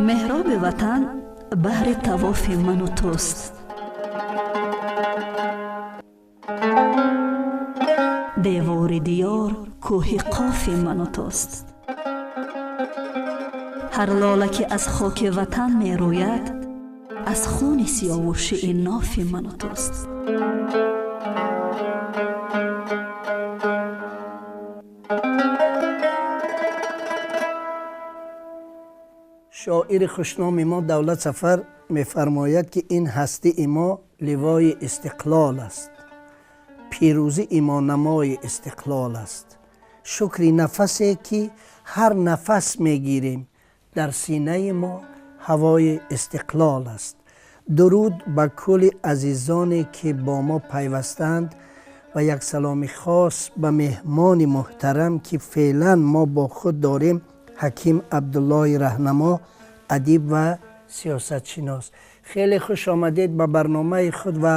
Меҳроби ватан баҳри тавофи ману туст. Девори диёр кӯҳи қофи ману туст. Ҳар лола ки аз хоки ватан мерӯяд, аз хуни сиёвушии нофи ману туст. Шоири хушноми мо Давлат Сафар мефармояд, ки ин ҳастии мо ливои истиқлол аст, пирӯзии мо намои истиқлол аст. Шукри нафасе ки ҳар нафас мегирем, дар синаи мо ҳавои истиқлол аст. Дуруд ба кулли азизоне ки бо мо пайвастанд ва як саломи хос ба меҳмони муҳтарам, ки феълан мо бо худ дорем, Ҳаким Абдуллоҳи Раҳнамо, адиб ва сиёсатшинос. Хеле хуш омадед ба барномаи худ ва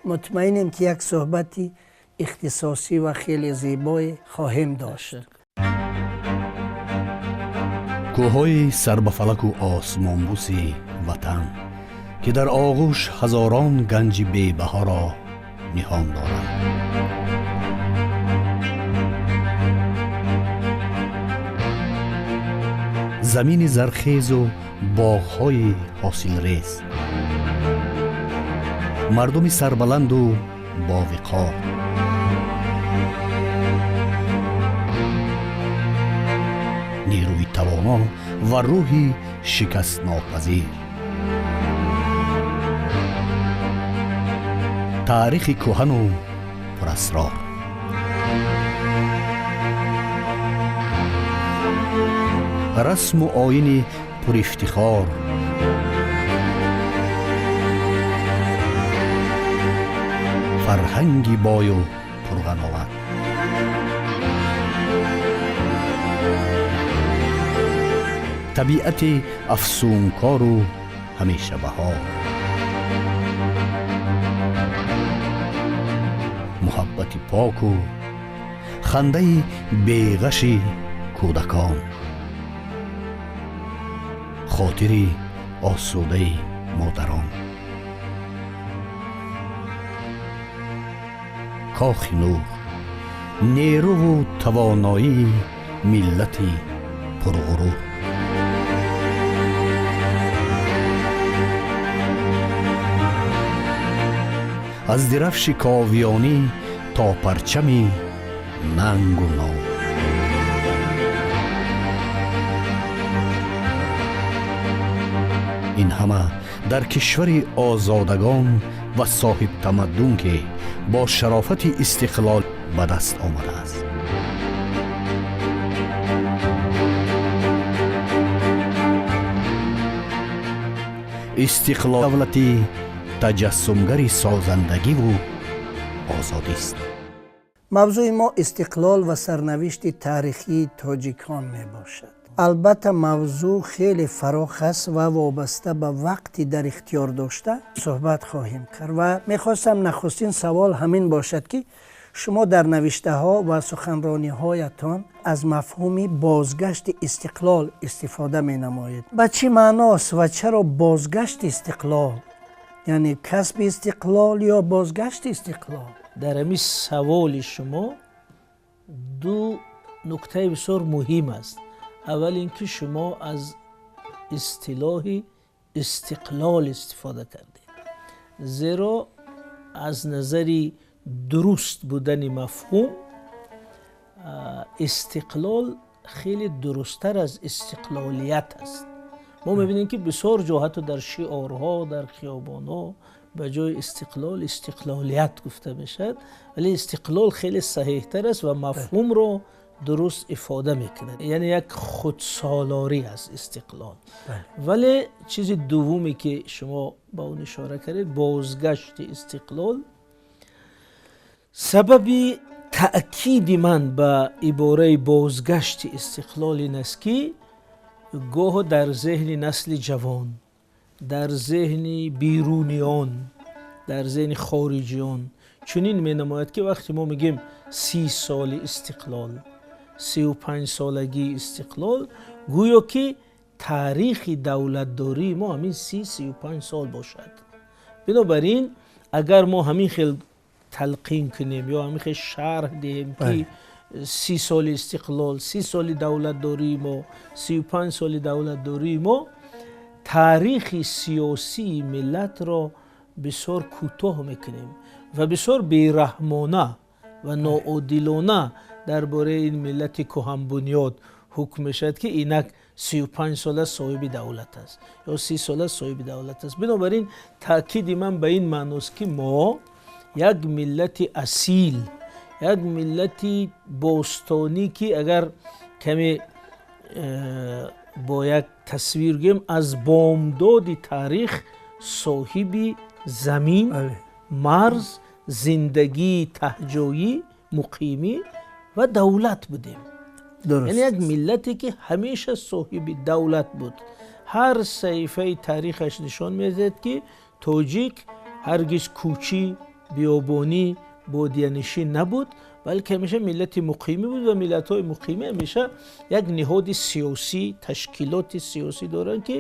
мутмаинем, ки як суҳбати ихтисосӣ ва хеле зебое хоҳем дошт. Кӯҳҳои сарбафалаку осмонбӯси ватан, ки дар оғӯш ҳазорон ганҷи бебаҳоро ниҳон доранд. Замини зархезу боғҳои ҳосилрез, мардуми сарбаланду бовиқор, нерӯи тавоно ва рӯҳи шикастнопазир, таърихи кӯҳану пурасрор, расму оини пурифтихор, фарҳанги бою пурғановат, табиати афсункору ҳамешабаҳор, муҳаббати поку хандаи беғаши кӯдакон, хотири осудаи модарон, кохи нур, нерӯву тавоноии миллати пурғурур. Аз дирафши ковиёнӣ то парчами нангу нов. Ин ҳама дар кишвари озодагон ва соҳибтамаддун, ки бо шарофати истиқлол ба даст омадааст. Истиқлол давлати таҷассумгари созандагиву озодист. Мавзӯи мо истиқлол ва сарнавишти таърихии тоҷикон мебошад. Албатта, мавзӯъ хеле фарох аст ва вобаста ба вақти дар ихтиёр дошта суҳбат хоҳем кард ва мехостам нахустин савол ҳамин бошад, ки шумо дар навиштаҳо ва суханрониҳоятон аз мафҳуми бозгашти истиқлол истифода менамоед. Ба чӣ маъност ва чаро бозгашти истиқлол, яъне касби истиқлол ё бозгашти истиқлол? Дар ҳамин саволи шумо ду нуктаи бисёр муҳим аст. Аввал ин ки шумо аз истилоҳи истиқлол истифода кардед, зеро аз назари дуруст будани мафҳум истиқлол хеле дурусттар аз истиқлолият аст. Мо мебинем, ки бисёр ҷо ҳатто дар шиорҳо, дар хиёбонҳо ба ҷои истиқлол истиқлолият гуфта мешавад, вале истиқлол хеле саҳеҳтар аст ва мафҳумро дуруст ифода мекунад, яъне як худсолорӣ аст истиқлол. Вале чизи дуввуме ки шумо ба он ишора кардед, бозгашти истиқлол, сабаби таъкиди ман ба ибораи бозгашти истиқлол ин аст, ки гоҳо дар зеҳни насли ҷавон, дар зеҳни беруниён, дар зеҳни хориҷиён чунин менамояд, ки вақте мо мегӯем 30 соли истиқлол, 35-солагии истиқлол, гӯё ки Таърихи давлатдории мо ҳамин 30-35 сол бошад. Бинобар ин агар мо ҳамин хел талқин кунем ё ҳамин хел шарҳ диҳем, ки 30 соли истиқлол, 30 соли давлатдории мо, 35 соли давлатдории мо, таърихи сиёсии миллатро бисёр кӯтоҳ мекунем ва бисёр бераҳмона ва ноодилона дар бораи ин миллати кӯҳанбунёд ҳукм мешавад, ки инак 35 сола соҳиби давлат аст ё 30 сола соҳиби давлат аст. Бинобар ин таъкиди ман ба ин маъност, ки мо як миллати асил, як миллати бостонӣ, ки агар каме бо як тасвир гӯем, аз бомдоди таърих соҳиби замин, марз, зиндагии таҳҷоӣ, муқимӣ ва давлат будем. Яъне як миллате, ки ҳамеша соҳиби давлат буд. Ҳар саҳифаи таърихаш нишон медиҳад, ки тоҷик ҳаргиз кӯчӣ, биёбонӣ, бодиянишин набуд, балки ҳамеша миллати муқимӣ буд ва миллатҳои муқимӣ ҳамеша як ниҳоди сиёсӣ, ташкилоти сиёсӣ доранд, ки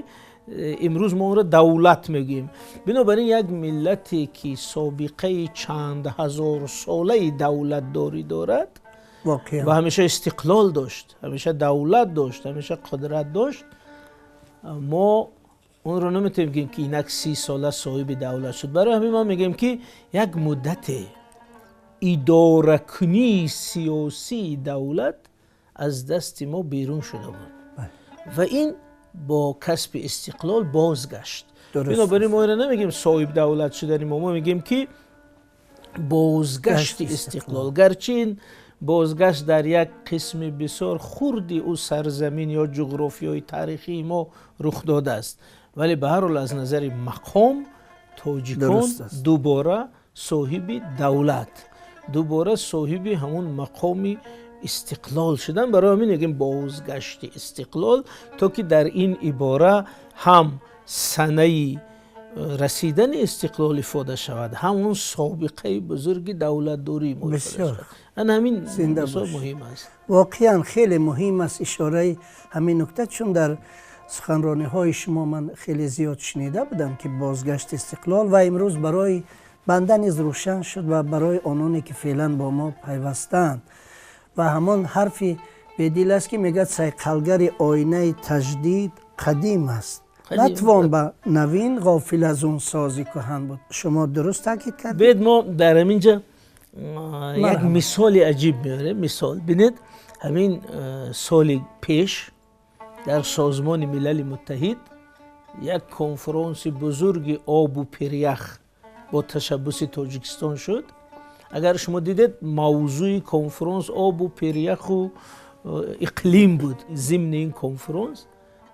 имрӯз мо онро давлат мегӯем. Бинобар ин як миллате, ки собиқаи чанд ҳазорсолаи давлатдорӣ дорад ва ҳамеша истиқлол дошт, ҳамеша давлат дошт, ҳамеша қудрат дошт, мо онро наметавонем гӯем, ки инак 30 сола соҳиби давлат шуд. Барои ҳамин мо мегӯем, ки як муддате идоракунии сиёсии давлат аз дасти мо берун шуда буд ва ин бо касби истиқлол бозгашт. Бинобар ин мо инро намегӯем соҳиб давлат шудани мо, мо мегӯем, ки бозгашти истиқлол, гарчи ин бозгашт дар як қисми бисёр хурди ӯ сарзамин ё ҷуғрофиёи таърихии мо рух додааст, вале ба ҳар ҳол аз назари мақом тоҷикон дубора соҳиби давлат, дубора соҳиби ҳамун мақоми истиқлол шудан. Барои ҳамин мегӯем бозгашти истиқлол, то ки дар ин ибора ҳам санаи расидани истиқлол ифода шавад, ҳам он собиқаи бузурги давлатдории мо ифода шавад. Ана ҳамин бисёр муҳим аст. Воқеан хеле муҳим аст ишораи ҳамин нукта, чун дар суханрониҳои шумо ман хеле зиёд шунида будам, ки бозгашти истиқлол, ва имрӯз барои банда низ рӯшан шуд ва барои ононе, ки феълан бо мо пайвастаанд. Ва ҳамон ҳарфи Бедил аст, ки мегӯяд: сайқалгари оинаи таҷдид қадим аст, натвон ба навин ғофил аз он сози кӯҳан буд. Шумо дуруст таъкид кардед. Биёед, мо дар ҳамин ҷа як мисоли аҷиб меорем. Мисол, бинед, ҳамин соли пеш дар Созмони Милали Муттаҳид як конфронси бузурги обу пирях бо ташаббуси Тоҷикистон шуд. Агар шумо дидед, мавзӯи конфронс обу пиряху иқлим буд. Зимни ин конфронс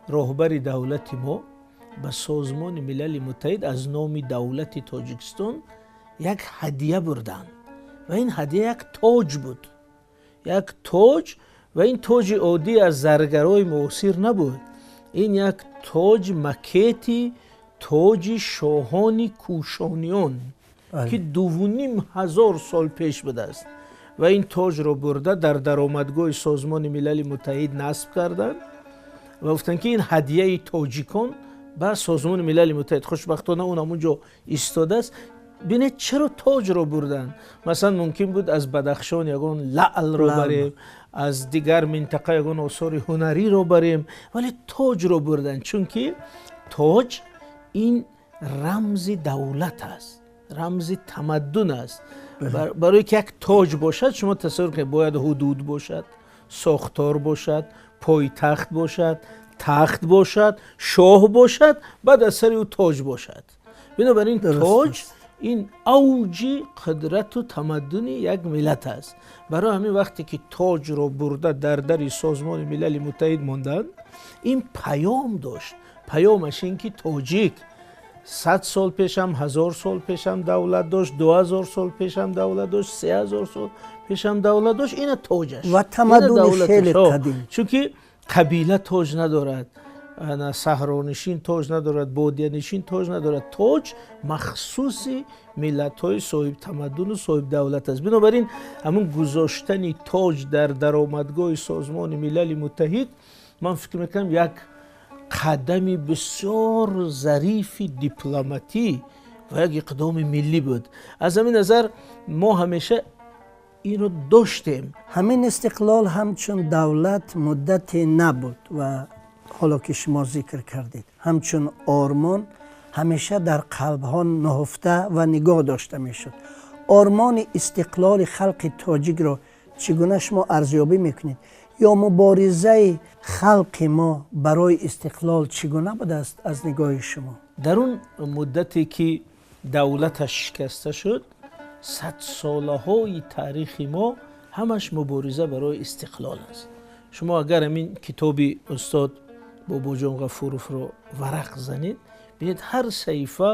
роҳбари давлати мо ба Созмони Милали Муттаҳид аз номи давлати Тоҷикистон як ҳадия бурданд ва ин ҳадия як тоҷ буд, як тоҷ. Ва ин тоҷи оддӣ аз заргарои муосир набуд, ин як тоҷ, макети тоҷи шоҳони кӯшониён, ки 2500 сол пеш будааст. Ва ин тоҷро бурда дар даромадгоҳи Созмони Милали Муттаҳид насб карданд ва гуфтанд, ки ин ҳадияи тоҷикон ба Созмони Милали Муттаҳид. Хушбахтона он ҳамун ҷо истодааст. Бинед, чаро тоҷро бурданд? Масалан, мумкин буд аз Бадахшон ягон лаълро барем, аз дигар минтақа ягон осори ҳунариро барем, вале тоҷро бурданд, чунки тоҷ ин рамзи давлат аст, рамзи тамаддун аст. Барое ки як тоҷ бошад, шумо тасаввур кунед, бояд ҳудуд бошад, сохтор бошад, пойтахт бошад, тахт бошад, шоҳ бошад, баъд аз сари ӯ тоҷ бошад. Бинобар ин тоҷ ин авҷи қудрату тамаддуни як миллат аст. Барои ҳамин вақте ки тоҷро бурда дар дари Созмони Милали Муттаҳид монданд, ин паём дошт. Паёмаш ин ки тоҷик 100 сол пешам, 1000 сол пешам давлат дошт, 2000 сол пешам давлат дошт, 3000 сол пешам давлат дошт. Ина тоҷаш ва тамаддуни хеле қадим. Чунки қабила тоҷ надорад, саҳронишин тоҷ надорад, бодиянишин тоҷ надорад. Тоҷ махсуси миллатҳои соҳибтамаддуну соҳибдавлат аст. Бинобар ин ҳамун гузоштани тоҷ дар даромадгоҳи Созмони Милали Муттаҳид, ман фикр мекунам, як қадами бисёр зарифи дипломатӣ ва як иқдоми миллӣ буд. Аз ҳамин назар мо ҳамеша инро доштем. Ҳамин истиқлол ҳамчун давлат муддате набуд ва ҳоло ки шумо зикр кардед, ҳамчун ормон ҳамеша дар қалбҳо нуҳуфта ва нигоҳ дошта мешуд. Ормони истиқлоли халқи тоҷикро чӣ гуна шумо арзёбӣ мекунед? Ё муборизаи халқи мо барои истиқлол чӣ гуна будааст аз нигоҳи шумо? Дар он муддате ки давлаташ шикаста шуд, садсолаҳои таърихи мо ҳамаш мубориза барои истиқлол аст. Шумо агар ҳамин китоби устод Бобоҷон Ғафуровро варақ занед, бинед ҳар саҳифа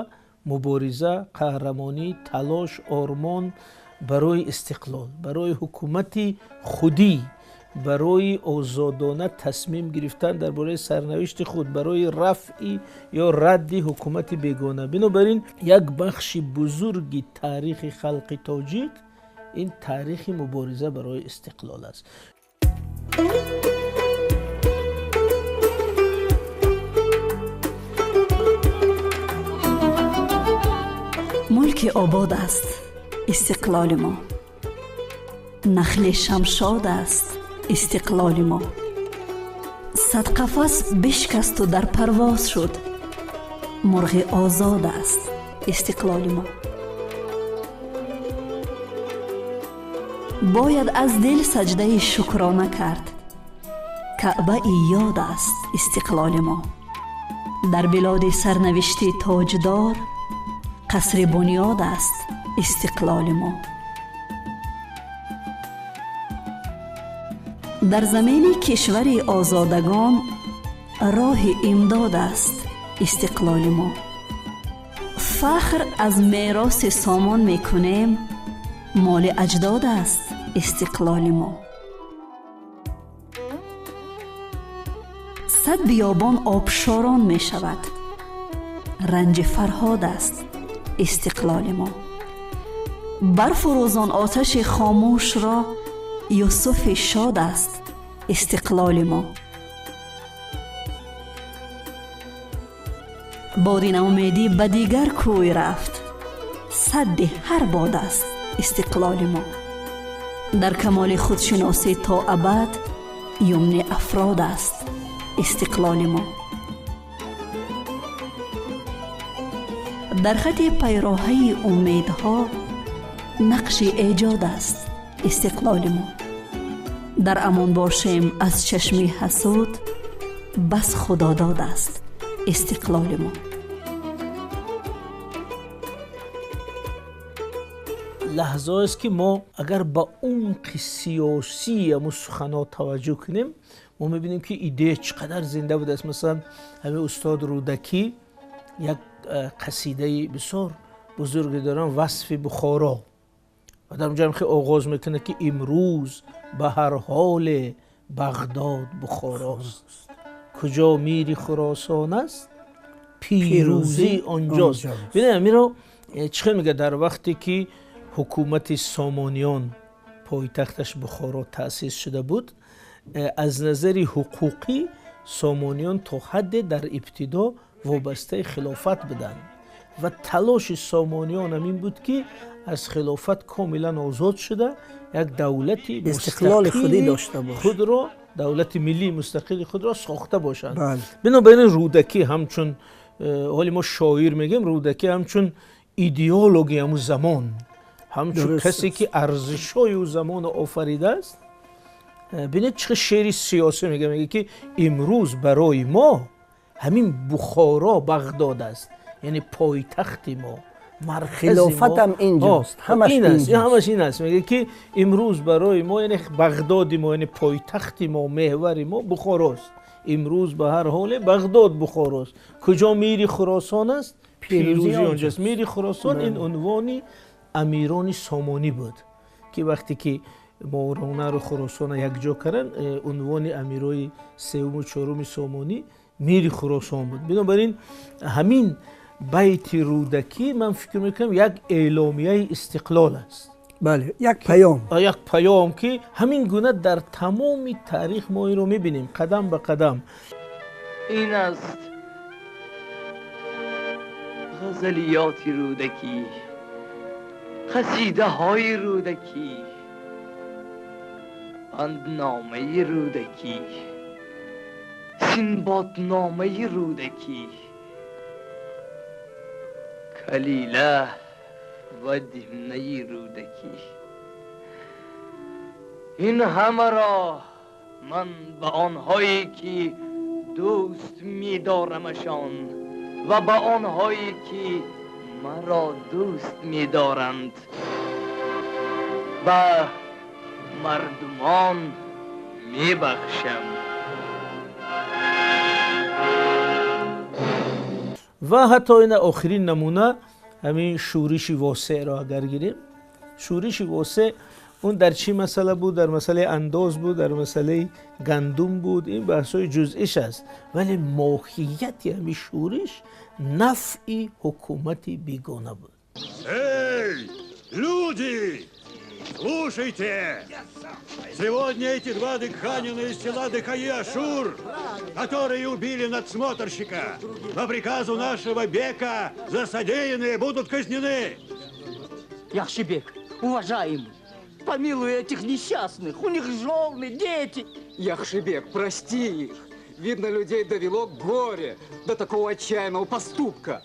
мубориза, қаҳрамонӣ, талош, ормон барои истиқлол, барои ҳукумати худӣ, барои озодона тасмим гирифтан дар бораи сарнавишти худ, барои рафъи ё радди ҳукумати бегона. Бинобар ин як бахши бузурги таърихи халқи тоҷик ин таърихи мубориза барои истиқлол аст. Мулки обод аст истиқлоли мо, нахли шамшод аст истиқлоли мо. Сад қафас бишкасту дар парвоз шуд, мурғи озод аст истиқлоли мо. Бояд аз дил саҷдаи шукрона кард, каъбаи ёд аст истиқлоли мо. Дар билоди сарнавишти тоҷдор, қасри бунёд аст истиқлоли мо. Дар замини кишвари озодагон роҳи имдод аст истиқлоли мо. Фахр аз мероси сомон мекунем, моли аҷдод аст истиқлоли мо. Сад биёбон обшорон мешавад, ранҷи фарҳод аст истиқлоли мо. Барфурӯзон оташи хомӯшро, Юсуфи шод аст истиқлоли мо. Боди наумедӣ ба дигар кӯй рафт, садди ҳар бод аст истиқлоли мо. Дар камоли худшиносӣ то абад юмни афрод аст истиқлоли мо. Дар хати пайроҳаи умедҳо нақши эҷод аст истиқлоли мо. Дар амон бошем аз чашми ҳасуд, бас худодод аст истиқлоли мо. Лаҳзаест ки мо агар ба умқи сиёсии ҳамун суханҳо таваҷҷӯҳ кунем, мо мебинем ки идея чӣ қадар зинда будааст. Масалан, ҳамин устод Рӯдакӣ як қасидаи бисёр бузурге доранд, васфи Бухоро. Ва дар онҷо хеле оғоз мекунад ки имрӯз ба ҳар ҳоле Бағдод Бухорост, куҷо мири Хуросон аст, пирӯзӣ онҷост. Бинед, ҳаминро чӣ хел мегӯяд? Дар вақте ки ҳукумати Сомониён пойтахташ Бухоро таъсис шуда буд, аз назари ҳуқуқӣ Сомониён то ҳадде дар ибтидо вобастаи хилофат буданд ва талоши Сомониён ҳамин буд ки аз хилофат комилан озод шуда як давлати истиқлоли худӣ дошта бошад, худро давлати миллии мустақили худро сохта бошанд. Бинобар ин Рӯдакӣ ҳамчун ҳоли мо шоир мегӯем, Рӯдакӣ ҳамчун идеологи ҳамун замон, ҳамчун касе ки арзишҳои ӯ замонро офаридааст. Бинед чӣ шеъри сиёсӣ мегӯяд, мегӯяд ки имрӯз барои мо ҳамин Бухоро Бағдод аст, яъне пойтахти мо, хилофатам инҷост, ҳамаш ин аст. Мегӯяд ки имрӯз барои мо, яъне Бағдоди мо, яъне пойтахти мо, меҳвари мо Бухорост. Имрӯз ба ҳар ҳоле Бағдод Бухорост. Куҷо мири Хуросон аст, пирӯзӣ онҷост. Мири Хуросон ин унвони амирони Сомонӣ буд ки вақте ки Мовароуннаҳру Хуросонро якҷо карданд, унвони амирои севуму чоруми Сомонӣ мири Хуросон буд. Бинобар ин ҳамин байти Рӯдакӣ ман фикр мекунам як эъломияи истиқлол аст. Бале, як паём, як паём ки ҳамин гуна дар тамоми таърих мо инро мебинем қадам ба қадам. این است غزلیات رودکی، قصیده های رودکی، پندنامه رودکی، سنبادنامه رودکی، کلیله و دمنه رودکی. این همه را من به آنهایی که دوست می‌دارمشان و به آنهایی که مرا دوست می‌دارند به مردمان می‌بخشم. و حتی این آخرین نمونه همین شورش واسع را اگر گیریم، شورش واسع اون در چی مسئله بود؟ در مسئله انداز بود، در مسئله گندم بود، این بحث‌های جزئیش است، ولی ماهیت همین شورش نفع حکومت بیگانه بود. Эй, люди, слушайте! Сегодня эти два дыханина из села Дыхаи-Ашур, которые убили надсмотрщика, по приказу нашего бека за содеянное будут казнены. Яхшибек, уважаемый, помилуй этих несчастных, у них жены, дети. Яхшибек, прости их. Видно, людей довело горе до такого отчаянного поступка.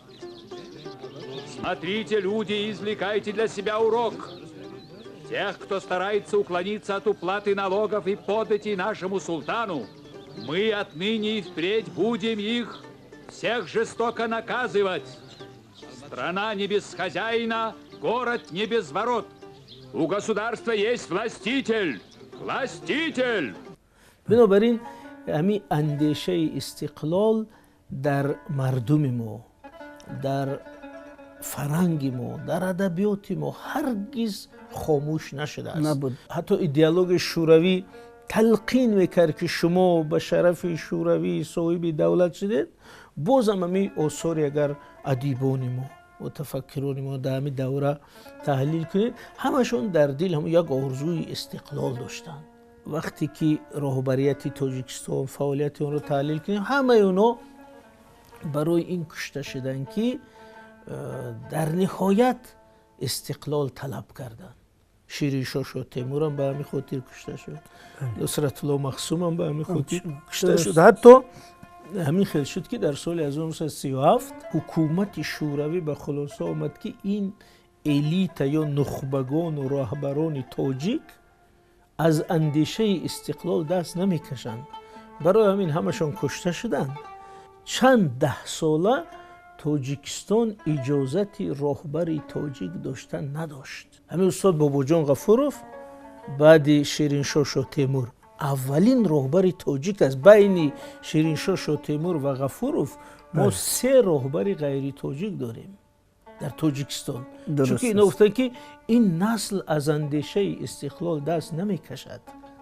Смотрите, люди, и извлекайте для себя урок. Тех, кто старается уклониться от уплаты налогов и податей нашему султану, мы отныне и впредь будем их всех жестоко наказывать. Страна не без хозяина, город не без ворот. У государства есть властитель! Властитель! بنابراین همین اندیشه استقلال در مردم ما، در فرهنگ ما، در ادبیات ما هرگز خاموش نشده است. نبود. حتی ایدئولوژی شوروی تلقین میکرد که شما به شرف شوروی صاحب دولت شدید، بازم همین آثار اگر ادیبان ما و تفکران ما در همین دوره تحلیل کنید، همشون در دل هم یک آرزوی استقلال داشتند. وقتی که راهبریت تاجیکستان فعالیت اون رو تحلیل کنیم، همه اونا برای این کشته شدن که در نهایت استقلال طلب کردن. شیرینشاه شاه تیمور هم به همین خاطر کشته شد، نصرت الله مخصوم هم به همین خاطر کشته شد. حتی همین خیلی شد که در سال 1937 حکومت شوروی به خلاصه آمد که این الیت یا نخبگان و رهبران تاجیک از اندیشه استقلال دست نمیکشند، برای همین همشان کشته شدند. چند ده ساله تاجیکستان اجازت راهبر تاجیک داشتن نداشت. همین استاد باباجان غفوروف بعد شیرینشاه شاه تیمور اولین راهبر تاجیک است. بین شیرینشاه شاه تیمور و غفوروف ما سه راهبر غیر تاجیک داریم در تاجیکستان، چون اینا گفتن که این نسل از اندیشه استقلال دست نمیکشد،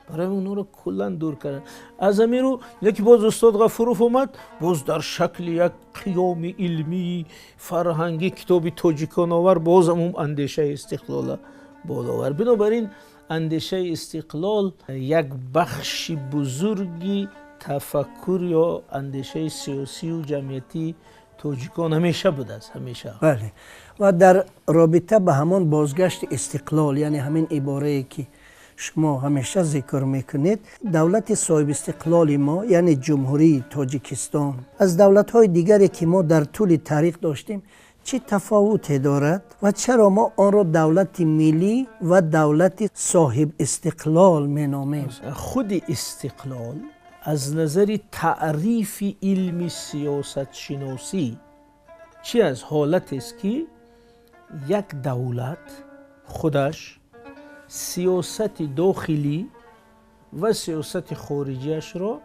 برای اونها رو کلا دور کردن. از همین رو یکی باز استاد غفوروف اومد، باز در شکل یک قیام علمی فرهنگی کتاب تاجیکان آور، باز هم اندیشه استقلال بالا آورد. بنابراین اندیشه استقلال یک بخش بزرگی تفکر یا اندیشه سیاسی و جمعیتی تاجیکان همیشه بوده است، همیشه. بله، و در رابطه به همان بازگشت استقلال، یعنی همین عباره که شما همیشه ذکر میکنید، دولت صاحب استقلال ما یعنی جمهوری تاجیکستان از دولت‌های دیگری که ما در طول تاریخ داشتیم چه تفاوتی دارد و چرا ما آن را دولت ملی و دولت صاحب استقلال مینامیم؟ خود استقلال از نظر تعریف علم سیاست شناسی چی از حالت است که یک دولت خودش سیاست داخلی و سیاست خارجیش را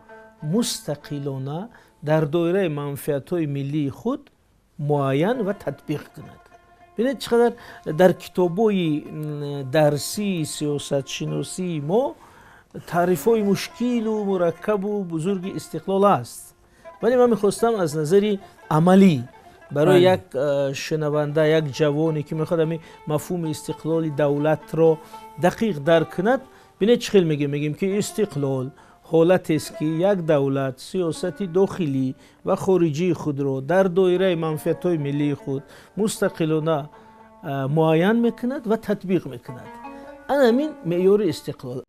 مستقلانه در دایره منفعت‌های ملی خود معین و تطبیق کند. ببینید چقدر در کتاب‌های درسی سیاست شناسی ما تعریف‌های مشکل و مرکب و بزرگ استقلال است، ولی من می‌خواستم از نظر عملی برای یک شنونده، یک جوانی که میخواد همین مفهوم استقلال دولت را دقیق درک کند، ببینید چه خیلی میگیم که استقلال ҳолатест ки як давлат сиёсати дохилӣ ва хориҷии худро дар доираи манфиатҳои миллии худ мустақилона муайян мекунад ва татбиқ мекунад. Ана ҳамин меъёри истиқлол.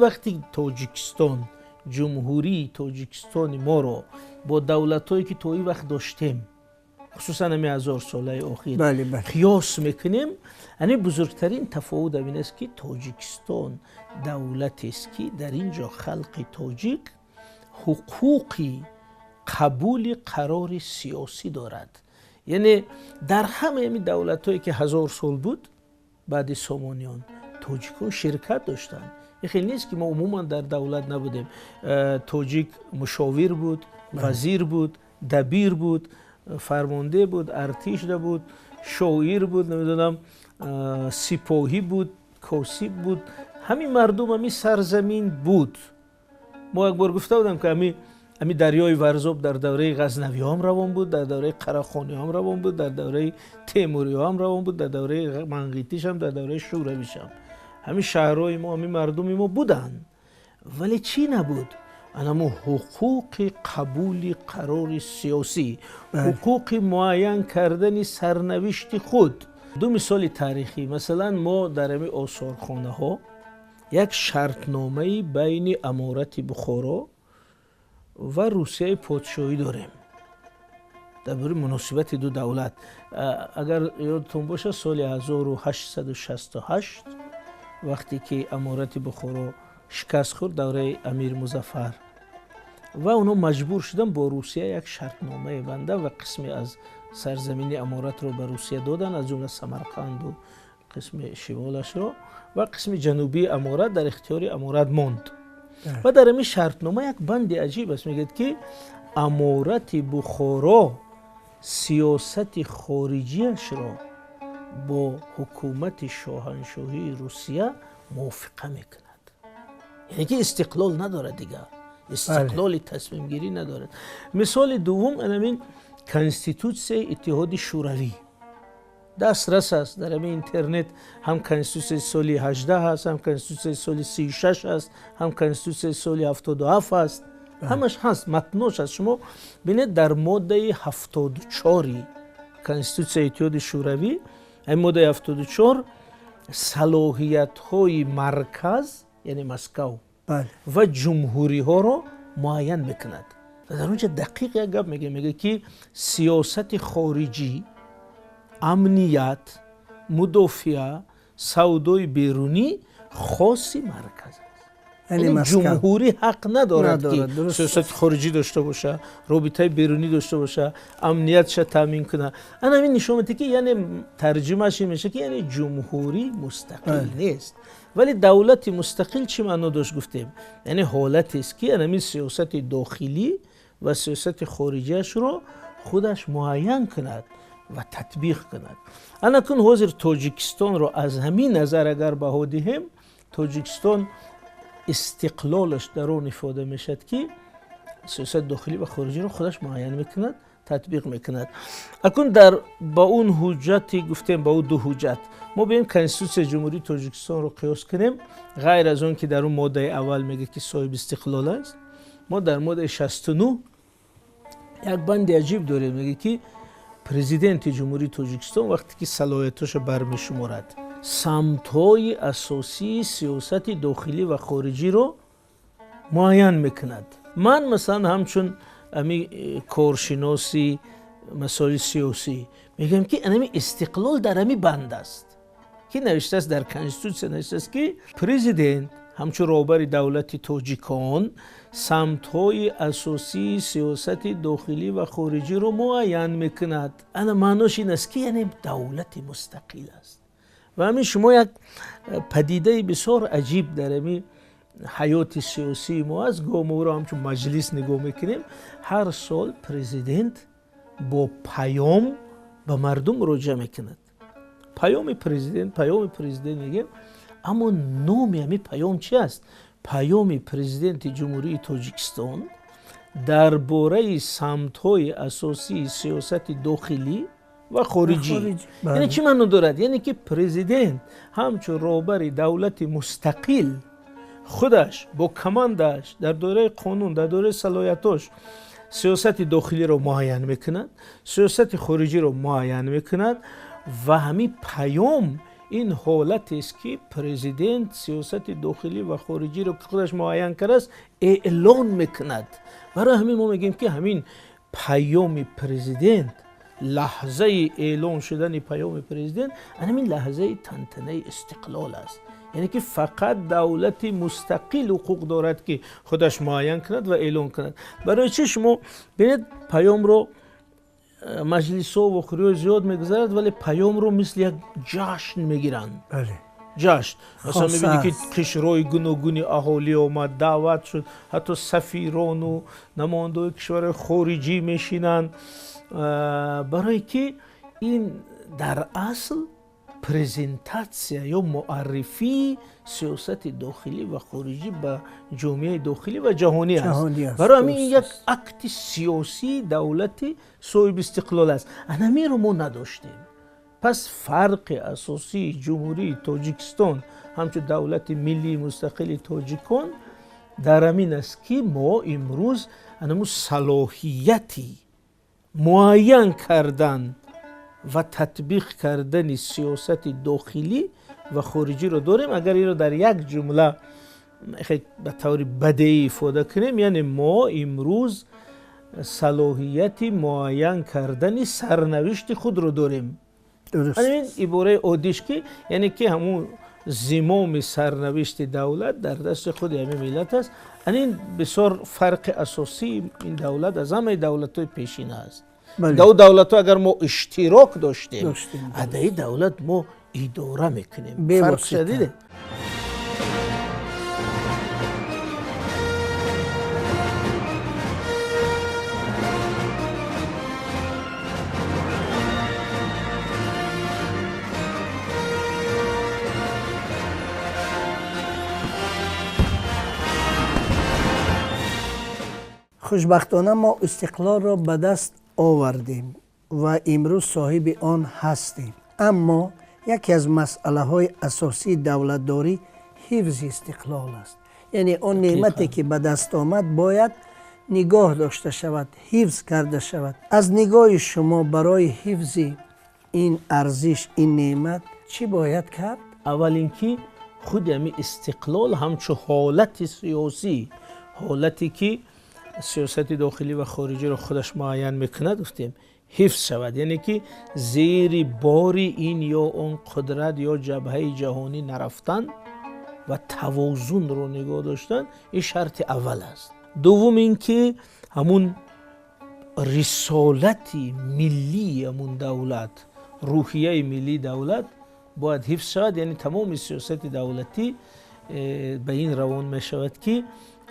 Вақти Тоҷикистон, Ҷумҳурии Тоҷикистони моро бо давлатҳое ки то ин вақт доштем, хусусан ҳамин ҳазорсолаи охир, қиёс мекунем, ҳамин бузургтарин тафовут ҳамин аст ки Тоҷикистон давлатест ки дар ин ҷо халқи тоҷик ҳуқуқи қабули қарори сиёсӣ дорад. Яъне дар ҳамаи ҳамин давлатҳое ки 1000 сол буд баъди Сомониён, тоҷикон ширкат доштанд. Ин хел нест ки мо умуман дар давлат набудем. Тоҷик мушовир буд, вазир буд, дабир буд, фармонде буд, артишда буд, шоир буд, намедонам, сипоҳӣ буд, косиб буд. Ҳамин мардум, ҳамин сарзамин буд. Мо як бор гуфта будам ки ҳамин дарёи Варзоб дар давраи Ғазнавиҳоам равон буд, дар давраи Қарахониҳоам равон буд, дар давраи Темуриҳоам равон буд, дар давраи Манғитишам, дар давраи Шӯравишам. Ҳамин шаҳрҳои мо, ҳамин мардуми мо буданд. Вале чӣ набуд? Анамо ҳуқуқи қабули қарори сиёсӣ, ҳуқуқи муайян кардани сарнавишти худ. Ду мисоли таърихӣ. Масалан, мо дар ҳамин осорхонаҳо як шартномаи байни Аморати Бухоро ва Русияи подшоҳӣ дорем дар бораи муносибати ду давлат. Агар ёдтон бошад, соли 1868 вақте ки Аморати Бухоро шикаст хӯрд, давраи Амир Музаффар, ва онҳо маҷбур шуданд бо Русия як шартномае банда ва қисме аз сарзамини аморатро ба Русия доданд, аз ҷумла Самарқанду қисми шимолашро, ва қисми ҷанубии аморат дар ихтиёри аморат монд. Ва дар ҳамин шартнома як банди аҷиб аст, мегӯяд ки Аморати Бухоро сиёсати хориҷиашро бо ҳукумати шоҳаншоҳии Русия мувофиқа мекунад. Яъне ки истиқлол надорад дигар, истиқлоли тасмимгирӣ надорад. Мисоли дуввум ҳамин Конститутсияи Иттиҳоди Шӯравӣ дастрас аст дар ҳамин интернет. Ҳам Конститутсияи соли 18 ҳаст, ҳам Конститутсияи соли 36 ҳаст, ҳам Конститутсияи соли 77 ҳаст, ҳамаш ҳаст, матнош аст. Шумо бинед, дар моддаи 74 Конститутсияи Иттиҳоди Шӯравӣ, ҳамин моддаи 74 салоҳиятҳои марказ, яъне Москав, ва ҷумҳуриҳоро муайян мекунад. Ва дар он ҷо дақиқ як гап мегӯяд, мегӯяд ки сиёсати хориҷӣ, амният, мудофиа, савдои берунӣ хоси марказ аст. Ҷумҳурӣ ҳақ надорад ки сиёсати хориҷӣ дошта боша, робитаи берунӣ дошта боша, амниятша таъмин кунад. Ана ҳамин нишон медиҳад ки, яъне тарҷимааш ин мешавад ки яъне ҷумҳурӣ мустақил нест. Вале давлати мустақил чӣ маъно дошт гуфтем? Яъне ҳолатест ки ҳамин сиёсати дохилӣ ва сиёсати хориҷиашро худаш муайян кунад ва татбиқ кунад. Анакун ҳозир Тоҷикистонро аз ҳамин назар агар баҳо диҳем, Тоҷикистон истиқлолаш дар он ифода мешавад ки сиёсати дохилӣ ва хориҷиро худаш муайян мекунад, татбиқ мекунад. Акун дар ба он ҳуҷҷате гуфтем, ба ӯ ду ҳуҷҷат, мо биёем Конститутсияи Ҷумҳурии Тоҷикистонро қиёс кунем. Ғайр аз он ки дар он моддаи аввал мегӯяд ки соҳиби истиқлол аст, мо дар моддаи 69 як банди аҷиб дорем, мегӯяд ки президенти Ҷумҳурии Тоҷикистон вақте ки салоҳиятҳоша бармешуморад, самтҳои асосии сиёсати дохилӣ ва хориҷиро муайян мекунад. Ман масалан ҳамчун ҳамин коршиноси масоили сиёсӣ мегӯям ки ҳамин истиқлол дар ҳамин банд аст ки навиштааст дар Конститутсия, навиштааст ки президент ҳамчун роҳбари давлати тоҷикон самтҳои асосии сиёсати дохилӣ ва хориҷиро муайян мекунад. Ана маънош ин аст ки яъне давлати мустақил аст. Ва ҳамин шумо як падидаи бисёр аҷиб дар ҳамин ҳаёти сиёсии мо аст. Гоҳ мо ӯро ҳамчун маҷлис нигоҳ мекунем. Ҳар сол президент бо паём ба мардум муроҷиа мекунад. Паёми президент, паёми президент мегӯем, аммо номи ҳамин паём чи аст? Паёми Президенти Ҷумҳурии Тоҷикистон дар бораи самтҳои асосии сиёсати дохилӣ ва хориҷӣ. Яъне чӣ маъно дорад? Яъне ки президент ҳамчун роҳбари давлати мустақил худаш бо командааш дар доираи қонун, дар доираи салоҳиятош сиёсати дохилиро муайян мекунад, сиёсати хориҷиро муайян мекунад ва ҳамин паём ин ҳолатест ки президент сиёсати дохилӣ ва хориҷиро ки худаш муайян кардааст эълон мекунад. Барои ҳамин мо мегӯем ки ҳамин паёми президент, лаҳзаи эълон шудани паёми президент ҳамин лаҳзаи тантанаи истиқлол аст. Яъне ки фақат давлати мустақил ҳуқуқ дорад ки худаш муайян кунад ва эълон кунад. Барои чӣ шумо бинед, паёмро маҷлисҳо ва хӯриҳо зиёд мегузарад, вале паёмро мисли як ҷашн мегиранд. Ҷашн. Масалан мебинед ки қишрҳои гуногуни аҳолӣ омад, даъват шуд, ҳатто сафирону намояндаҳои кишварҳои хориҷӣ мешинанд. Барое ки ин дар асл презентатсия ё муаррифии сиёсати дохилӣ ва хориҷӣ ба ҷомеаи дохилӣ ва ҷаҳонӣ аст. Барои ҳамин ин як акти сиёсии давлати соҳибистиқлол аст. Анамиро мо надоштем. Пас фарқи асосии Ҷумҳурии Тоҷикистон ҳамчун давлати миллии мустақили тоҷикон дар ҳамин аст ки мо имрӯз анаму салоҳияти муайян кардан ва татбиқ кардани сиёсати дохилӣ ва хориҷиро дорем. Агар инро дар як ҷумла ба таври бадеӣ ифода кунем, яъне мо имрӯз салоҳияти муайян кардани сарнавишти худро дорем. Ин ибораи оддиш ки яъне ки ҳамун зимоми сарнавишти давлат дар дасти худи ҳамин миллат аст. Ин бисёр фарқи асосии ин давлат аз ҳамаи давлатҳои пешина аст. Дар давлатҳо агар мо иштирок доштем, адаи давлат мо идора мекунем. Фарқ шадиде. Хушбахтона мо истиқлолро ба даст овардем ва имрӯз соҳиби он ҳастем. Аммо яке аз масъалаҳои асосии давлатдорӣ ҳифзи истиқлол аст. Яъне он неъмате ки ба даст омад бояд нигоҳ дошта шавад, ҳифз карда шавад. Аз нигоҳи шумо барои ҳифзи ин арзиш, ин неъмат чӣ бояд кард? Аввал ин ки худи ҳамин истиқлол ҳамчун ҳолати сиёсӣ, ҳолате ки сиёсати дохилӣ ва хориҷиро худаш муайян мекунад, гуфтем ҳифз шавад. Яъне ки зери бори ин ё он қудрат ё ҷабҳаи ҷаҳонӣ нарафтан ва тавозунро нигоҳ доштан, ин шарти аввал аст. Дуввум ин ки ҳамун рисолати миллии ҳамун давлат, рӯҳияи миллии давлат бояд ҳифз шавад. Яъне тамоми сиёсати давлатӣ ба ин равон мешавад ки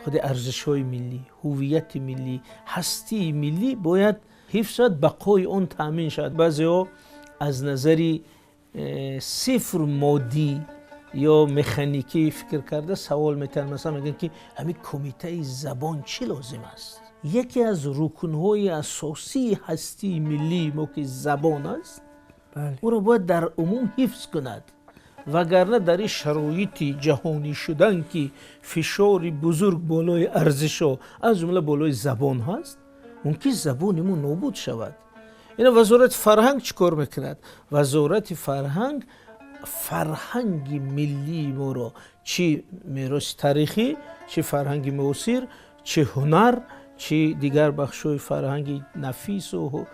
худи арзишҳои миллӣ, ҳуввияти миллӣ, ҳастии миллӣ бояд ҳифз шавад, бақои он таъмин шавад. Баъзеҳо аз назари сифр моддӣ ё механикӣ фикр карда савол метиҳанд. Масалан мегӯянд ки ҳамин кумитаи забон чӣ лозим аст? Яке аз рукнҳои асосии ҳастии миллии мо ки забон аст, ӯро бояд дар умум ҳифз кунад. Вагарна дар ин шароити ҷаҳонӣ шудан ки фишори бузург болои арзишҳо аз ҷумла болои забон ҳаст, мумкин забони мо нобуд шавад. Ина вазорати фарҳанг чӣ кор мекунад? Вазорати фарҳанг фарҳанги миллии моро, чӣ мероси таърихӣ, чӣ фарҳанги муосир, чӣ ҳунар, чӣ дигар бахшҳои фарҳанги нафису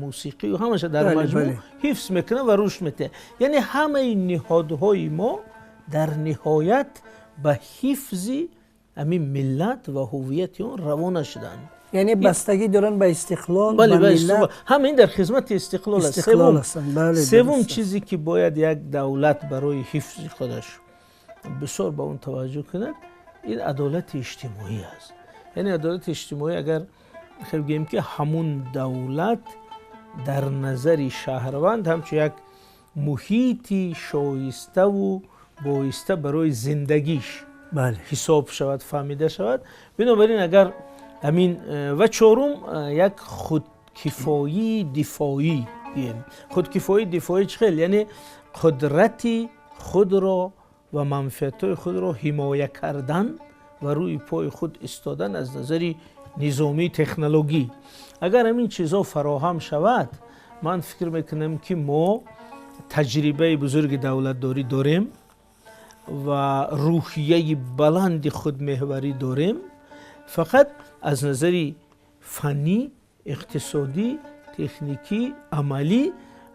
мусиқӣ ҳамаша дар маҷмӯъ ҳифз мекунад ва рушд медиҳад. Яъне ҳамаи ниҳодҳои мо дар ниҳоят ба ҳифзи ҳамин миллат ва ҳуввияти он равона шуданд. Яъне бастагӣ доранд ба истиқлол, ба миллат. Ҳама ин дар хизмати истиқлол аст. Севум чизе ки бояд як давлат барои ҳифзи худаш бисёр ба он таваҷҷӯҳ кунад, ин адолати иҷтимоӣ аст. Яъне адолати иҷтимоӣ агар хел гӯем ки ҳамун давлат дар назари шаҳрванд ҳамчун як муҳити шоиставу боиста барои зиндагиш ҳисоб шавад, фаҳмида шавад. Бинобар ин агар ҳамин ва чорум як худкифоии дифоӣ гӯем. Худкифоии дифоӣ чӣ хел? Яъне қудрати худро ва манфиатҳои худро ҳимоя кардан ва рӯи пои худ истодан аз назари низомии технологӣ. Агар ҳамин чизҳо фароҳам шавад, ман фикр мекунам, ки мо таҷрибаи бузурги давлатдорӣ дорем ва рӯҳияи баланди худмеҳварӣ дорем. Фақат аз назари фаннӣ, иқтисодӣ, техникӣ, амалӣ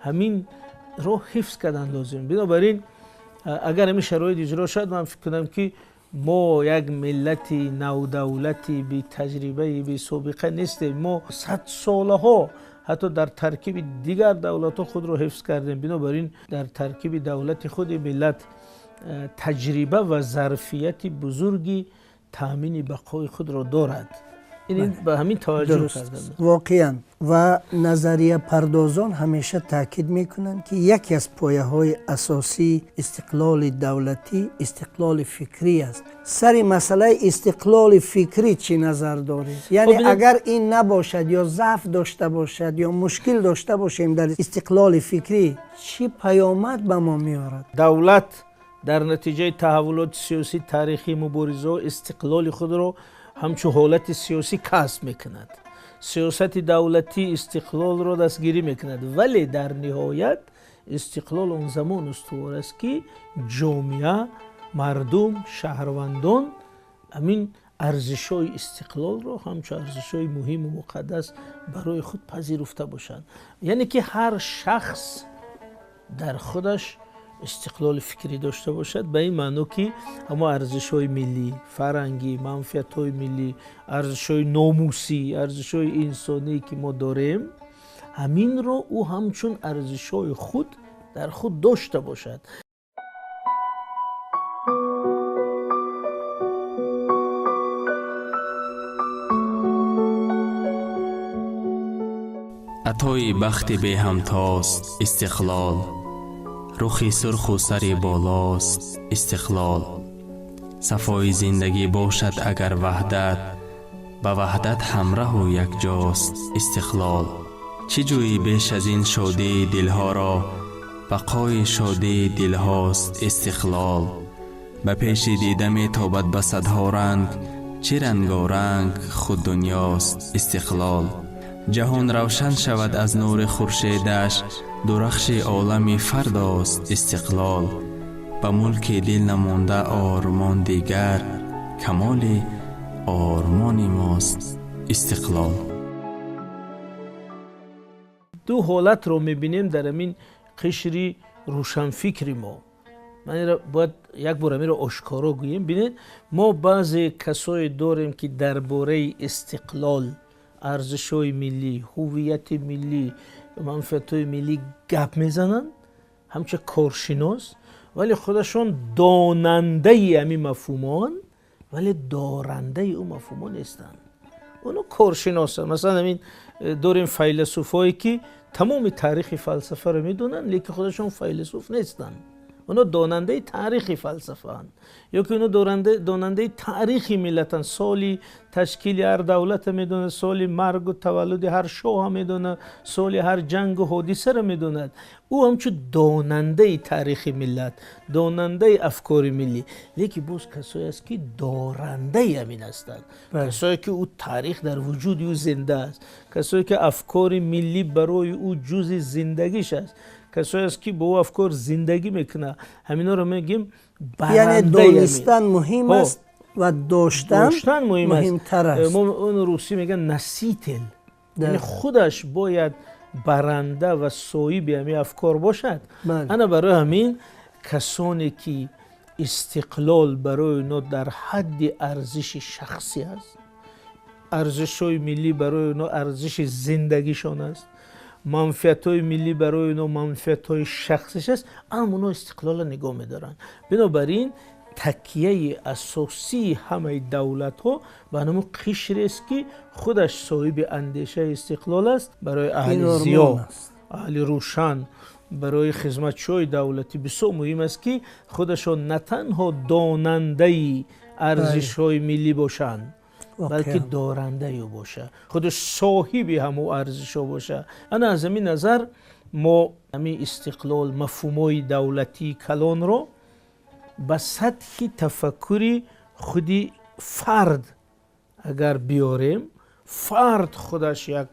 ҳаминро ҳифз кардан лозим. Бинобар ин агар ҳамин шароит иҷро шавад, ман фикр кунам, ки мо як миллати навдавлати бетаҷрибаи бесобиқа нестем. Мо садсолаҳо ҳатто дар таркиби дигар давлатҳо худро ҳифз кардем. Бинобар ин дар таркиби давлати худи миллат таҷриба ва зарфияти бузурги таъмини бақои худро дорад. Ин ба ҳамин таваҷҷӯҳ кардан. Воқеан ва назарияпардозон ҳамеша таъкид мекунанд, ки яке аз пояҳои асосии истиқлоли давлатӣ истиқлоли фикрӣ аст. Сари масъалаи истиқлоли фикрӣ чӣ назар доред? Яъне агар ин набошад ё заъф дошта бошад ё мушкил дошта бошем дар истиқлоли фикрӣ, чӣ паёмад ба мо меорад? Давлат дар натиҷаи таҳаввулоти сиёсӣ, таърихӣ, муборизаҳо истиқлоли худро ҳамчун ҳолати сиёсӣ касб мекунад. Сиёсати давлатӣ истиқлолро дастгирӣ мекунад, вале дар ниҳоят истиқлол он замон устувор аст, ки ҷомеа, мардум, шаҳрвандон ҳамин арзишҳои истиқлолро ҳамчун арзишҳои муҳиму муқаддас барои худ пазируфта бошанд. Яъне ки ҳар шахс дар худаш истиқлоли фикрӣ дошта бошад, ба ин маъно, ки ҳамо арзишҳои миллӣ, фарҳангӣ, манфиатҳои миллӣ, арзишҳои номусӣ, арзишҳои инсонӣ, ки мо дорем, ҳаминро ӯ ҳамчун арзишҳои худ дар худ дошта бошад. Атои бахти беҳамтост истиқлол, рухи сурху сари болост истиқлол. Сафои зиндагӣ бошад агар ваҳдат, ба ваҳдат ҳамраҳу якҷост истиқлол. Чӣ ҷӯӣ беш аз ин шодии дилҳоро, бақои шодии дилҳост истиқлол. Ба пеши дида метобад ба садҳо ранг, чӣ рангоранг худ дунёст истиқлол. Ҷаҳон равшан шавад аз нури хуршедаш, дурахши олами фардост истиқлол. Ба мулки дил намонда ормон дигар, камоли ормони мост истиқлол. Ду ҳолатро мебинем дар ҳамин қишри рӯшанфикри мо. Ман инро бояд як бор ҳаминро ошкоро гӯем. Бинед, мо баъзе касое дорем, ки дар бораи истиқлол, арзишҳои миллӣ, ҳуввияти миллӣ, манфиатҳои миллӣ гап мезананд ҳамчун коршинос, вале худашон донандаи ҳамин мафҳумон, вале дорандаи ӯ мафҳумон нестанд. Оно коршиносанд. Масалан, ҳамин дорем файласуфҳое, ки тамоми таърихи фалсафаро медонанд, лекин худашон файласуф нестанд. Оно донандаи таърихи фалсафаанд ё ки оно донандаи таърихи миллатанд. Соли ташкили ҳар давлата медонад, соли маргу таваллуди ҳар шоҳа медонад, соли ҳар ҷангу ҳодисаро медонад. Ӯ ҳамчун донандаи таърихи миллат, донандаи афкори миллӣ. Лекин боз касое аст, ки дорандаи ҳамин ҳастанд, касое ки ӯ таърих дар вуҷуди ӯ зинда аст, касое ки афкори миллӣ барои ӯ ҷузъи зиндагиш аст, касое аст, ки бо ӯ афкор зиндагӣ мекунад. Ҳаминҳоро мегӯем. Яъне донистан муҳим аст ва доштан муҳимтар аст. Мо он русӣ мегӯянд носитель, яъне худаш бояд баранда ва соҳиби ҳамин афкор бошад. Ана барои ҳамин касоне ки истиқлол барои онҳо дар ҳадди арзиши шахсӣ аст, арзишҳои миллӣ барои онҳо арзиши зиндагишон аст, манфиатҳои миллӣ барои онҳо манфиатҳои шахсиш аст, аммо онҳо истиқлолро нигоҳ медоранд. Бинобар ин такияи асосии ҳамаи давлатҳо ба ҳамон қишрест, ки худаш соҳиби андешаи истиқлол аст. Барои аҳли зиё, аҳли рӯшан, барои хизматчиҳои давлатӣ бисёр муҳим аст, ки худашон на танҳо донандаи арзишҳои миллӣ бошанд, балки дорандаи ӯ боша, худаш соҳиби ҳамун арзишҳо боша. Ана аз ҳамин назар мо ҳамин истиқлол, мафҳумҳои давлатии калонро ба сатҳи тафаккури худи фард агар биёрем, фард худаш як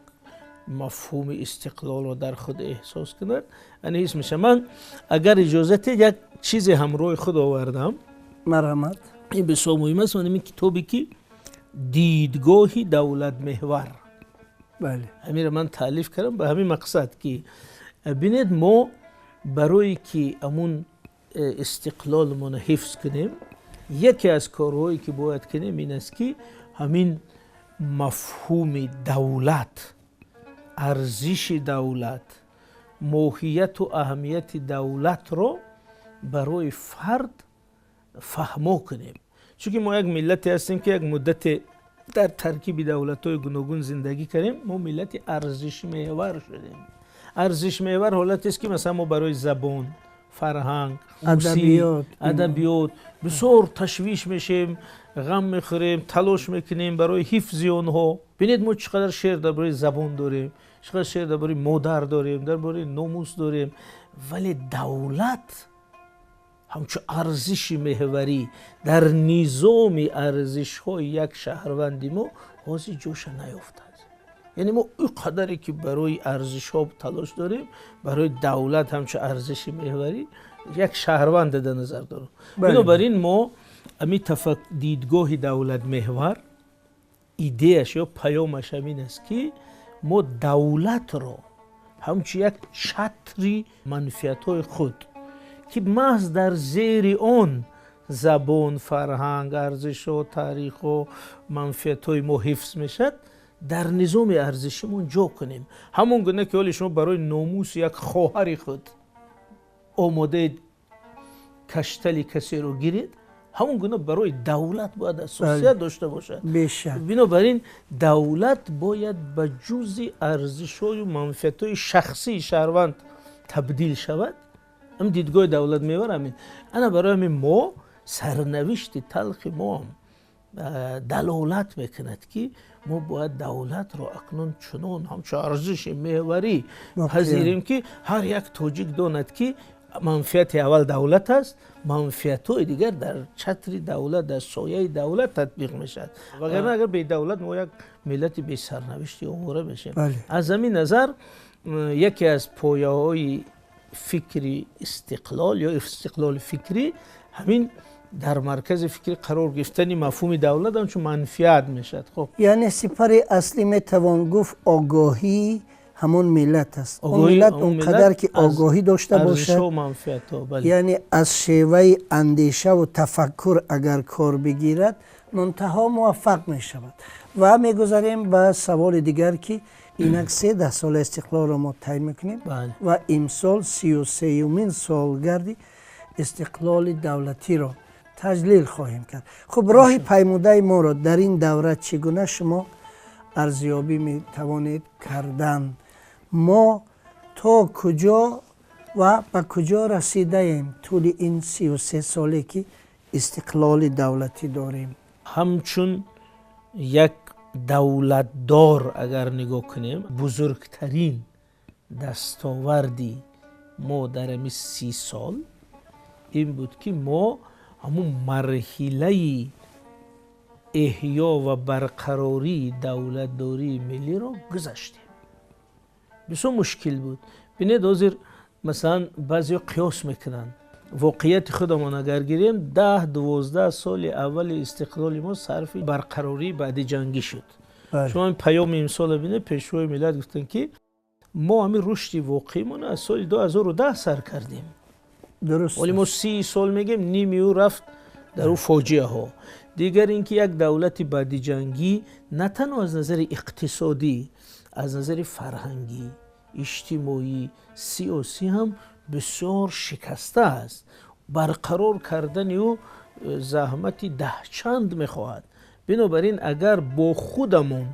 мафҳуми истиқлолро дар худ эҳсос кунад, ана ҳис мешавад. Ман агар иҷозат диҳед як чизе ҳамроҳи худ овардам. Марҳамат. Ин бисёр муҳим аст. Ман ин китобе ки дидгоҳи давлатмеҳвар, ҳаминро ман таълиф кардам ба ҳамин мақсад ки бинед, мо барое ки ҳамун истиқлолмонро ҳифз кунем, яке аз корҳое ки бояд кунем ин аст ки ҳамин мафҳуми давлат, арзиши давлат, моҳияту аҳамияти давлатро барои фард фаҳмо кунем. Чунки мо як миллате ҳастем ки як муддате дар таркиби давлатҳои гуногун зиндагӣ кардем, мо миллати арзишмеҳвар шудем. Арзишмеҳвар ҳолатест ки масалан мо барои забон, фарҳанг, адабиёт бисёр ташвиш мешем, ғам мехӯрем, талош мекунем барои ҳифзи онҳо. Бинед, мо чӣ қадар шеър дар бораи забон дорем, чӣ қадар шеър дар бораи модар дорем, дар бораи номус дорем, вале давлат ҳамчун арзиши меҳварӣ дар низоми арзишҳои як шаҳрванди мо ҳозир ҷоша наёфтааст. Яъне мо ин қадаре ки барои арзишҳо талош дорем, барои давлат ҳамчун арзиши меҳварӣ як шаҳрванд дар назар дорем. Бинобар ин мо ҳамин дидгоҳи давлатмеҳвар идеяш ё паёмаш ҳамин аст ки мо давлатро ҳамчун як чатри манфиатҳои худ ки маҳз дар зери он забон, фарҳанг, арзишҳо, таърихҳо, манфиатҳои мо ҳифз мешавад, дар низоми арзишимон ҷо кунем. Ҳамон гуна ки ҳоли шумо барои номуси як хоҳари худ омодаед каштали касеро гиред, ҳамон гуна барои давлат бояд асосият дошта бошад. Бинобар ин давлат бояд ба ҷузъи арзишҳою манфиатҳои шахсии шаҳрванд табдил шавад. Ҳам дидгоҳи давлат мевар ҳамин. Ана барои ҳамин мо сарнавишти талхи мо ҳам далолат мекунад ки мо бояд давлатро акнун чунон ҳамчун арзиши меҳварӣ пазирем ки ҳар як тоҷик донад ки манфиати аввал давлат аст, манфиатҳои дигар дар чатри давлат, дар сояи давлат татбиқ мешавад. Вагарна агар бедавлат мо як миллати бесарнавишти овора мешавем. Аз ҳамин назар яке аз пояҳои фикри истиқлол ё истиқлоли фикрӣ ҳамин дар маркази фикрӣ қарор гирифтани мафҳуми давлат ҳамчун манфиат мешавад. Хоб, яъне сипари аслӣ метавон гуфт огоҳии ҳамон миллат аст. Он миллат он қадар ки огоҳӣ дошта бошад, яъне аз шеваи андешаву тафаккур агар кор бигирад, мунтаҳо муваффақ мешавад. Ва мегузарем ба саволи дигар ки инак 13 сола истиқлолро мо тай мекунем ва имсол 33-юмин солгарди истиқлоли давлатиро таҷлил хоҳем кард. Хуб, роҳи паймудаи моро дар ин давра чӣ гуна шумо арзёбӣ метавонед кардан? Мо то куҷо ва ба куҷо расидаем тӯли ин 33 соле ки истиқлоли давлатӣ дорем? Ҳамчун як давлатдор агар нигоҳ кунем, бузургтарин дастоварди мо дар ҳамин 30 сол ин буд ки мо ҳамун марҳилаи эҳё ва барқарории давлатдории миллиро гузаштем. Бисёр мушкил буд. Бинед, ҳозир масалан баъзеҳо қиёс мекунанд. Воқеияти худамон агар гирем, 10-12 соли аввали истиқлоли мо сарфи барқарории баъди ҷангӣ шуд. Шумо ин паёми имсолро бинед, пешвои миллат гуфтанд ки мо ҳамин рушди воқеимонро аз соли 2010 сар кардем. Ҳоле мо 30 сол мегем, ними ӯ рафт дар ӯ фоҷиаҳо. Дигар ин ки як давлати баъдиҷангӣ на танҳо аз назари иқтисодӣ, аз назари фарҳангӣ, иҷтимоӣ, сиёсӣ ҳам бисёр шикаста аст. Барқарор кардани ӯ заҳмати даҳчанд мехоҳад. Бинобар ин агар бо худамон,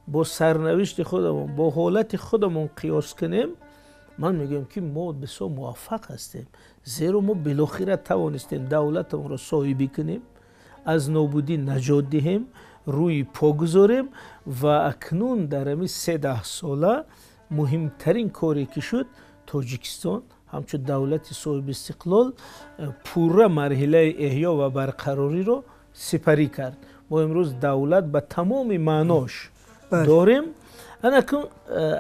бо сарнавишти худамон, бо ҳолати худамон қиёс кунем, ман мегӯям ки мо бисёр муваффақ ҳастем, зеро мо билохира тавонистем давлатамонро соҳибӣ кунем, аз нобудӣ наҷот диҳем, рӯи по гузорем ва акнун дар ҳамин се даҳсола муҳимтарин коре ки шуд, Тоҷикистон ҳамчун давлати соҳиби истиқлол пурра марҳилаи эҳё ва барқарориро сипарӣ кард. Мо имрӯз давлат ба тамоми маънош дорем. Анакун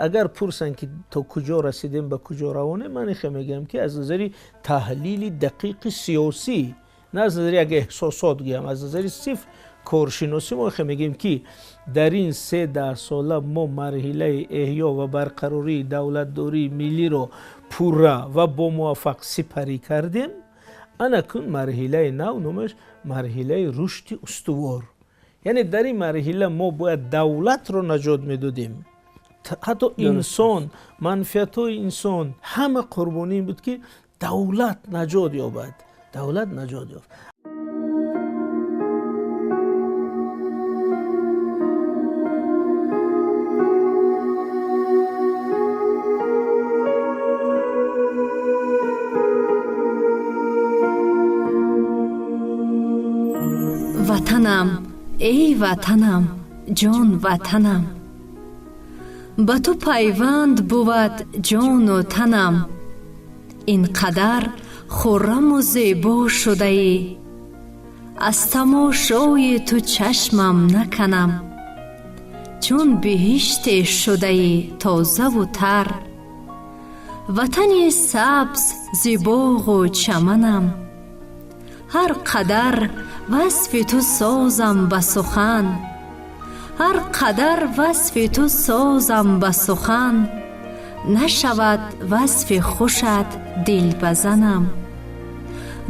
агар пурсанд ки то куҷо расидем, ба куҷо равонем, ман ихе мегӯям ки аз назари таҳлили дақиқи сиёсӣ, на аз назари як эҳсосот гӯям, аз назари сифр коршиносӣ мо ихе мегӯем ки дар ин се даҳсола мо марҳилаи эҳё ва барқарории давлатдории миллиро пурра ва бомуваффақ сипарӣ кардем. Анакун марҳилаи нав номаш марҳилаи рушди устувор. Яъне дар ин марҳила мо бояд давлатро наҷот медодем. Ҳатто инсон, манфиатҳои инсон ҳама қурбонӣ буд ки давлат наҷот ёбад. Давлат наҷот ёфт. Ватанам, эй ватанам, ҷон ватанам, ба ту пайванд бувад ҷону танам. Ин қадар хурраму зебо шудаӣ, аз тамошои ту чашмам наканам. Чун биҳиште шудаӣ тозаву тар, ватани сабз зи боғу чаманам. Ҳар қадар васфи ту созам ба сухан, ҳар қадар васфи ту созам ба сухан, нашавад васфи хушат дилбазанам.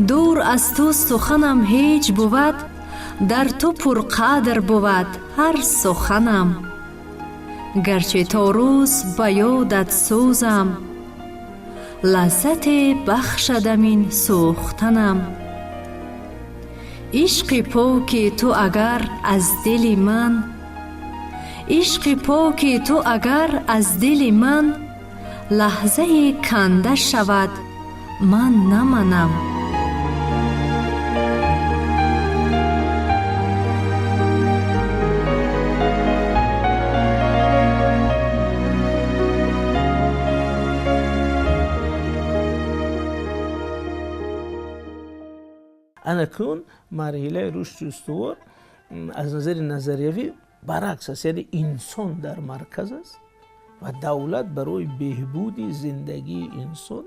Дур аз ту суханам ҳеҷ бувад, дар ту пурқадр бувад ҳар суханам. Гарчи то рӯз ба ёдат сӯзам, лаззате бахшадам ин сӯхтанам. Ишқи поки ту агар аз дили ман, ишқи поки ту агар аз дили ман лаҳзае канда шавад, ман наманам. Анакун марҳилаи рушди устувор аз назари назариявӣ баръакс аст, яъне инсон дар марказ аст ва давлат барои беҳбуди зиндагии инсон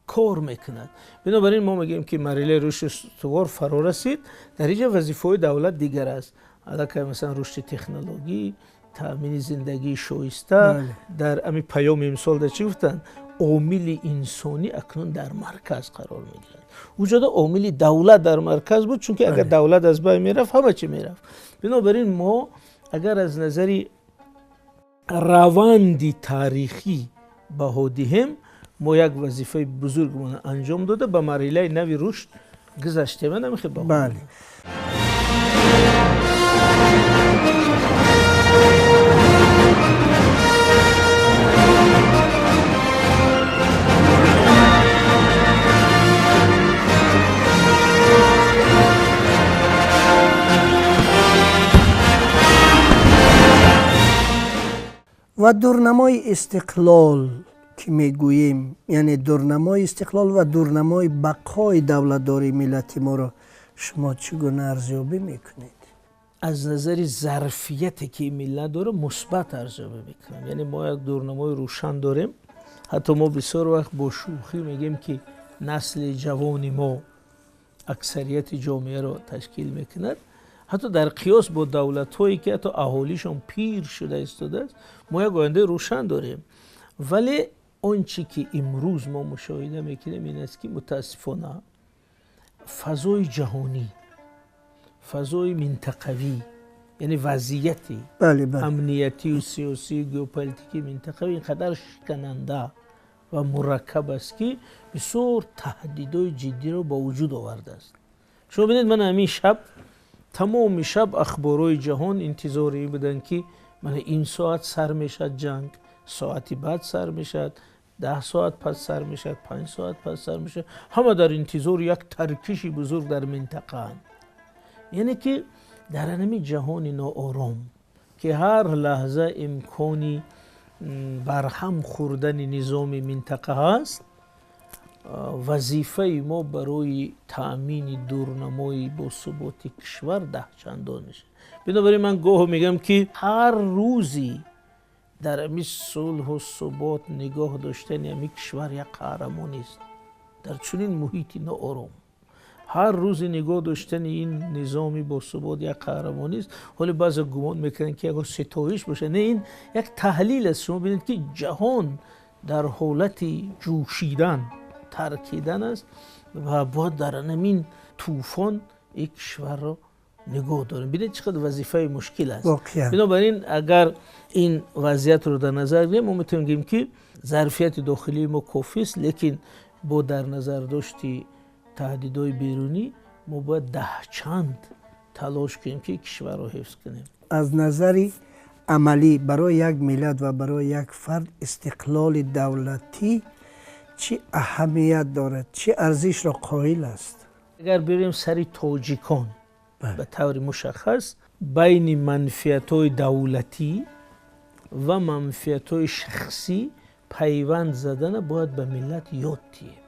кор мекунад. Бинобар ин мо мегӯем ки марҳилаи рушди устувор фаро расид. Дар инҷа вазифаҳои давлат дигар аст, аллакай масалан рушди технологӣ, таъмини зиндагии шоиста. Дар ҳамин паёми имсол дар чӣ гуфтанд? Омили инсонӣ акнун дар марказ қарор мегирад. Уҷода омили давлат дар марказ буд, чунки агар давлат аз байн мерафт, ҳама чӣ мерафт. Бинобар ин мо агар аз назари раванди таърихӣ баҳо диҳем, мо як вазифаи бузургмон анҷом дода, ба марҳилаи нави рушд гузаштем. Намехоҳед баҳо? Бале. Ва дурнамои истиқлол ки мегӯем, яъне дурнамои истиқлол ва дурнамои бақои давлатдории миллати моро шумо чӣ гуна арзёбӣ мекунед? Аз назари зарфияте ки миллат дорад мусбат арзёбӣ мекунам. Яъне мо як дурнамои рӯшан дорем. Ҳатто мо бисёр вақт бо шӯхӣ мегӯем ки насли ҷавони мо аксарияти ҷомеаро ташкил мекунад. Ҳатто дар қиёс бо давлатҳое ки ҳатто аҳолишон пир шуда истодааст, мо як ояндаи рӯшан дорем. Вале он чӣ ки имрӯз мо мушоҳида мекунем ин аст ки мутаассифона фазои ҷаҳонӣ, фазои минтақавӣ, яъне вазъияти амниятию сиёсию геополитикии минтақавӣ ин қадар шикананда ва мураккаб аст ки бисёр таҳдидҳои ҷиддиро ба вуҷуд овардааст. Шумо бинед, ман ҳамин шаб тамоми шаб ахборҳои ҷаҳон интизори буданд ки мана ин соат сар мешавад ҷанг, соати баъд сар мешавад, 10 соат пас сар мешавад, 5 соат пас сар мешавад. Ҳама дар интизори як таркиши бузург дар минтақаанд. Яъне ки дар ҳамин ҷаҳони ноором ки ҳар лаҳза имкони барҳам хӯрдани низоми минтақа ҳаст, вазифаи мо барои таъмини дурнамои босуботи кишвар даҳчандон мешавад. Бинобар ин ман гоҳо мегӯям ки ҳар рӯзи дар ҳамин сулҳу субот нигоҳ доштани ҳамин кишвар як қаҳрамонист дар чунин муҳити ноором. Ҳар рӯзи нигоҳ доштани ин низоми босубот як қаҳрамонист. Ҳоле баъзе гумон мекунанд ки ягон ситоиш бошад. Не, ин як таҳлил аст. Шумо бинед ки ҷаҳон дар ҳолати ҷӯшидан, таркидан аст ва бояд дар ҳамин тӯфон ин кишварро нигоҳ дорем. Бинед чӣ қадр вазифаи мушкил аст. Бинобар ин агар ин вазъиятро дар назар гирем, мо метавонем гӯем ки зарфияти дохилии мо кофист, лекин бо дар назар дошти таҳдидҳои берунӣ мо бояд даҳчанд талош кунем ки кишварро ҳифз кунем. Аз назари амалӣ барои як миллат ва барои як фард истиқлоли давлатӣ чӣ аҳамият дорад, чӣ арзишро қоил аст? Агар бирем сари тоҷикон ба таври мушаххас, байни манфиатҳои давлатӣ ва манфиатҳои шахсӣ пайванд задана бояд ба миллат ёд диҳем.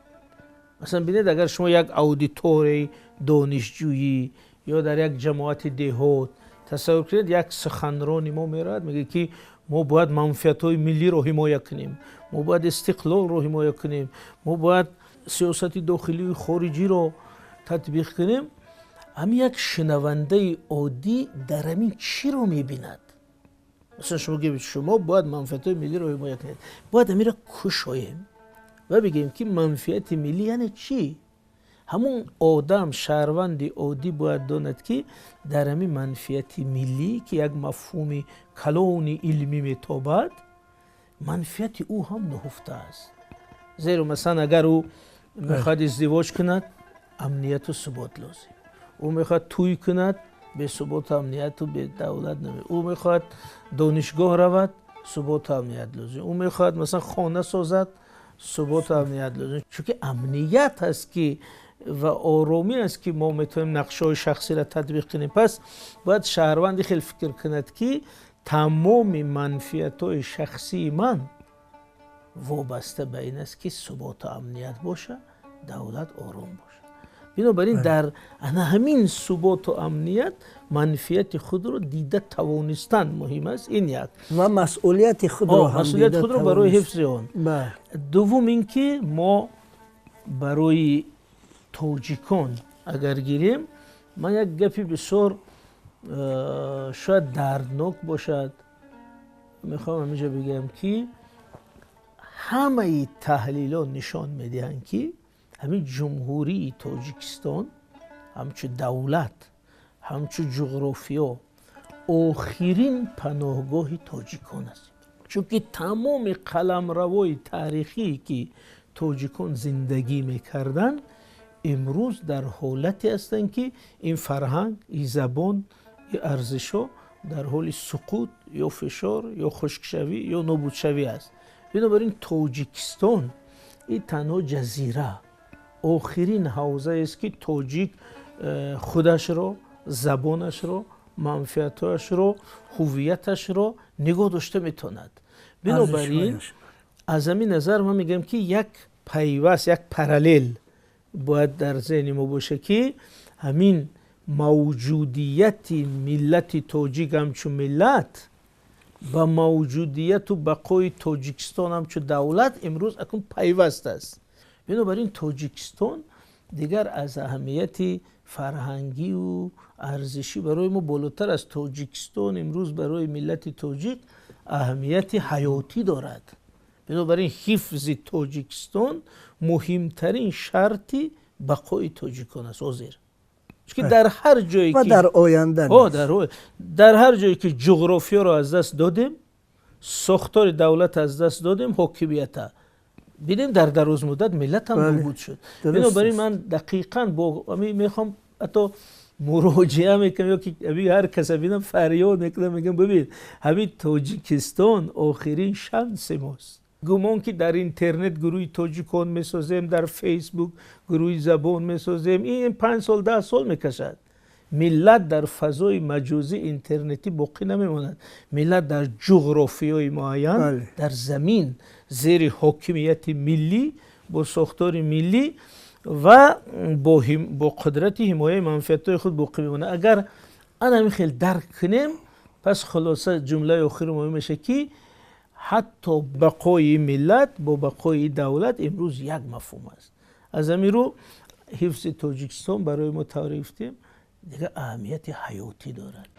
Масалан бинед, агар шумо як аудиторияи донишҷӯӣ ё дар як ҷамоати деҳот тасаввур кунед, як суханрони мо меравад, мегӯяд ки мо бояд манфиатҳои миллиро ҳимоя кунем, мо бояд истиқлолро ҳимоя кунем, мо бояд сиёсати дохилию хориҷиро татбиқ кунем. Ҳамин як шунавандаи оддӣ дар ҳамин чиро мебинад? Масалан шумо гӯед шумо бояд манфиатҳои миллиро ҳимоя кунед, бояд ҳаминро кушоем ва бигӯем ки манфиати миллӣ яъне чӣ? Ҳамун одам, шаҳрванди оддӣ бояд донад ки дар ҳамин манфиати миллӣ, ки як мафҳуми калони илмӣ метобад, манфиати ӯ ҳам нуҳуфта аст. Зеро масалан агар ӯ мехоҳад издивоҷ кунад, амнияту субот лозим. Ӯ мехоҳад тӯй кунад, бесуботу амнияту бедавлат наме. Ӯ мехоҳад донишгоҳ равад, суботу амният лозим. Ӯ мехоҳад масалан хона созад, суботу амният лозим. Чунки амният ҳаст ки ва оромӣ аст ки мо метавонем нақшаҳои шахсиро татбиқ кунем. Пас бояд шаҳрванди хел фикр кунад ки тамоми манфиатҳои шахсии ман вобаста ба ин аст ки суботу амният бошад, давлат ором бошад. Бинобар ин дар ана ҳамин суботу амният манфиати худро дида тавонистан муҳим аст. Ин як. Ва масъулияти худро ҳам масъулияти худро барои ҳифзи он. Дуввум ин ки мо барои тоҷикон агар гирем, ман як гапи бисёр шояд дарднок бошад, мехоҳам ҳаминҷо бигӯям ки ҳамаи таҳлилҳо нишон медиҳанд ки ҳамин ҷумҳурии Тоҷикистон ҳамчун давлат, ҳамчун ҷуғрофиё охирин паноҳгоҳи тоҷикон аст. Чунки тамоми қаламравои таърихие ки тоҷикон зиндагӣ мекарданд, имрӯз дар ҳолате ҳастанд ки ин фарҳанг, ин забон, ин арзишҳо дар ҳоли суқут ё фишор ё хушкшавӣ ё нобудшавӣ аст. Бинобар ин Тоҷикистон ин танҳо ҷазира, охирин ҳавзаест ки тоҷик худашро, забонашро, манфиатҳояшро, ҳувияташро нигоҳ дошта метавонад. Бинобар ин аз ҳамин назар ман мегӯям ки як пайваст, як параллел бояд дар зеҳни мо бошад ки ҳамин мавҷудияти миллати тоҷик ҳамчун миллат ба мавҷудияту бақои Тоҷикистон ҳамчун давлат имрӯз акнун пайваст аст. Бинобар ин Тоҷикистон дигар аз аҳамияти фарҳангию арзишӣ барои мо болотар аст. Тоҷикистон имрӯз барои миллати тоҷик аҳамияти ҳаётӣ дорад. Бинобар ин ҳифзи Тоҷикистон муҳимтарин шарти бақои тоҷикон аст ҳозир. Чунки дар ҳар ҷое ва дар оянда дар ҳар ҷое ки ҷуғрофиёро аз даст додем, сохтори давлат аз даст додем, ҳокимията бинем дар дарозмуддат миллат ҳам нобуд шуд. Бинобар ин ман дақиқан бо мехоҳам ҳатто муроҷиа мекунам ё ки ҳар каса бинам фарёд мекунам, мегӯям бибин ҳамин Тоҷикистон охирин шанси мост. Гумон ки дар интернет гурӯҳи тоҷикон месозем, дар фейсбук гурӯҳи забон месозем, ин 5 сол 10 сол мекашад. Миллат дар фазои маҷозӣ интернетӣ боқӣ намемонад. Миллат дар ҷуғрофиёи муайян, дар замин, зери ҳокимияти миллӣ, бо сохтори миллӣ ва бо қудрати ҳимояи манфиатҳои худ боқӣ мемонад. Агар ана ҳамин хел дарк кунем, пас хулоса ҷумлаи охири муҳим мешавад, ки ҳатто бақои миллат бо бақои давлат имрӯз як мафҳум аст. Аз ҳамин рӯ ҳифзи Тоҷикистон барои мо, тавре гуфтем, дигар аҳамияти ҳаётӣ дорад.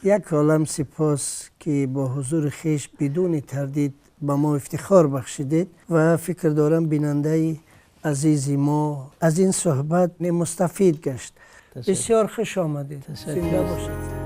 Як олам сипос, ки бо ҳузури хеш бидуни тардид ба мо ифтихор бахшидед ва фикр дорам, бинандаи азизи мо аз ин суҳбат мустафид гашт. Бисёр хуш омадед, зинда бошед.